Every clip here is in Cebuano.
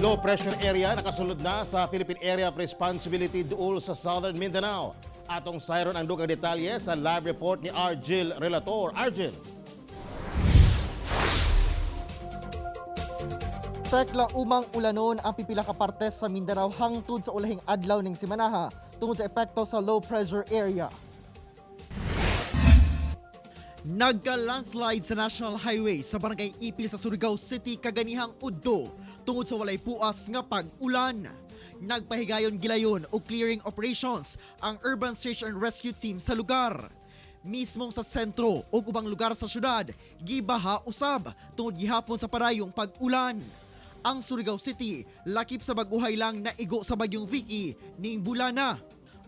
Low pressure area nakasulod na sa Philippine Area of Responsibility duol sa Southern Mindanao. Atong sayron ang dugang detalye sa live report ni Argil Relator. Argil. Tekla, umang ulanon ang pipila ka parte sa Mindanao hangtod sa ulahing adlaw ning simanaha tungod sa epekto sa low pressure area. Nagka-landslide sa National Highway sa Barangay Ipil sa Surigao City kaganihang udto tungod sa walay puas nga pag-ulan. Nagpahigayon gilayon og clearing operations ang Urban Search and Rescue Team sa lugar. Mismong sa sentro ug ubang lugar sa syudad, gibaha usab tungod gihapon sa padayong pag-ulan. Ang Surigao City, lakip sa bag-uhay lang naigo sa bagyong Vicky ning bulana.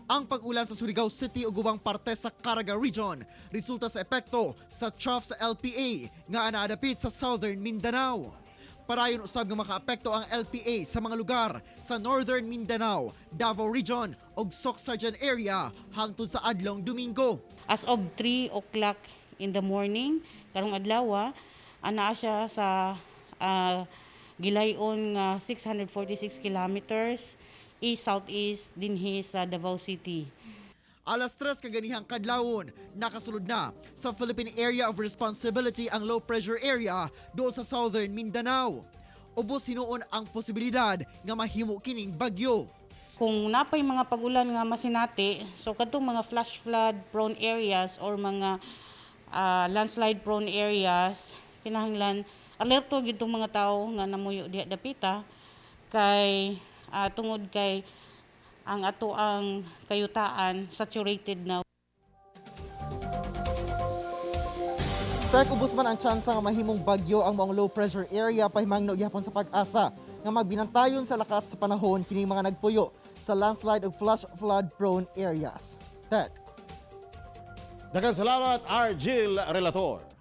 Ang pag-ulan sa Surigao City ug ubang parte sa Caraga Region resulta sa epekto sa trough sa LPA nga naadapit sa Southern Mindanao. Padayon usab nga makaapekto ang LPA sa mga lugar sa Northern Mindanao, Davao Region ug Soccsksargen area hangtod sa adlong Domingo. As of 3 o'clock in the morning, karong adlaw, anaa siya sa gilayon nga 646 kilometers east southeast dinhi sa Davao City. Alas 3 kaganihang kadlawon, nakasulod na sa Philippine Area of Responsibility ang low pressure area doon sa Southern Mindanao. Ubos hinuon ang posibilidad nga mahimo kining bagyo. Kung napay mga pagulan nga masinati, so kadtong mga flash flood prone areas or mga landslide prone areas, kinahanglan alerto gyud tong mga tawo nga namuyo diha dapita kay tungod kay ang ato ang kayutaan saturated na. Tek, ubos man ang tsansa nga mahimong bagyo ang maong low pressure area, pahimangno gihapon sa Pag-asa nga magbinantayon sa lakat sa panahon kining mga nagpuyo sa landslide ug flash flood prone areas. Tek. Daghang salamat, Argil Relator.